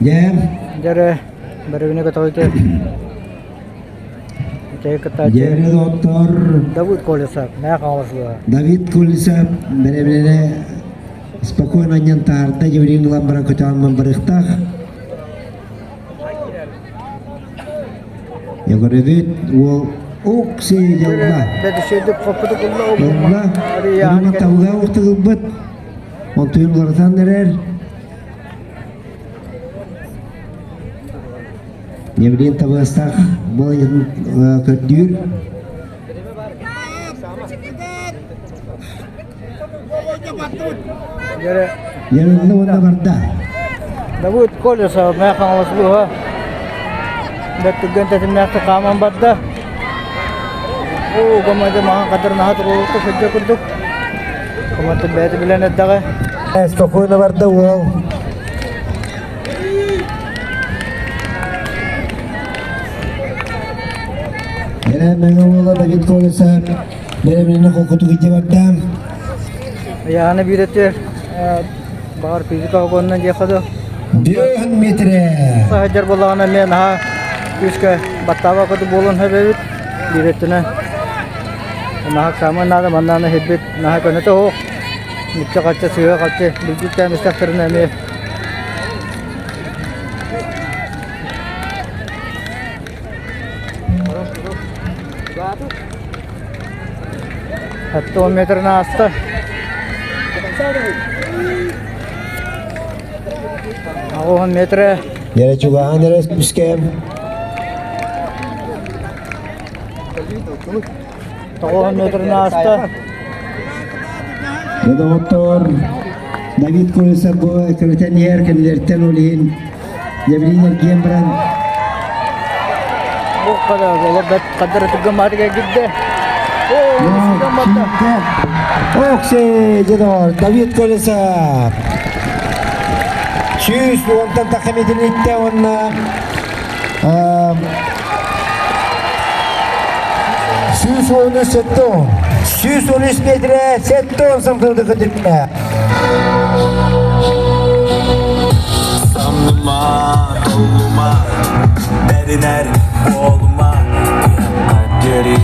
Дьэ. Дьэрэ, бэрэбинэ көтөҕүтэ. Үчэй кыттааччы. Дьэрэ доктор. Давид Колесов, мэ хааласыла. Давид Колесов бэрэбинэ спокойно анньан таарда, дьэбириин ылан баран көтөҕөн барыахтаах. Егоровит уол Укси дьолла. Бэдишейдик хоппутук улла Улла. Онон табыга ортылбыт. Онтуйун уларытан эрэр. Еврей табыгастаах балайын көрдүүр. Ярылла уонна барда. Давыд Колесов Мэҥэ Хаҥалас улууһа бэрт түргэн тэтимнээхтик хааман барда. Оо, команда маҥан хадыр наһаа туруорукка сылдьар курдук. Команда бэйэтэ билэн эрдэҕэ. Спокойно барда уол. Эрэ Мэҥэ уола Давид Колесов бэрэбинэни холкутук илдьэ барда. Яна биирэтигэр баҕар физика огонна диэххэ дуу. Бүөн метре. Саһадьар буоллаҕына эмиэ наһаа күүскэ баттааба курдук буолуон сөп эбит. Биир өттүнэн наһаа саамай наада маннааны иһирбит наһаа көнөтө суох. Мүччэ-хаччы сыыһа-халчы билбиттээн истэхтэринэ эмиэ 70 метрын ааста. 80 метрэ. Яра чугаһаан эрэ үскэм. 90 метрын ааста. Доҕоттор, Давид Колесов бу кырытан иһэр кэннилэриттэн ол иһин Еврей эргийэн баран Бу қадар түггамаатыга кирде. Окси, дедор, Давид Колесов. 110-тан тахса метринитте уонна 113 сеттон. 113 метре сеттон самтылды көтүртэ. Самныма, толлума, бэринэр буолума, тиэххэ диэри,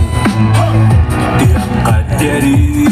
тиэххэ диэри.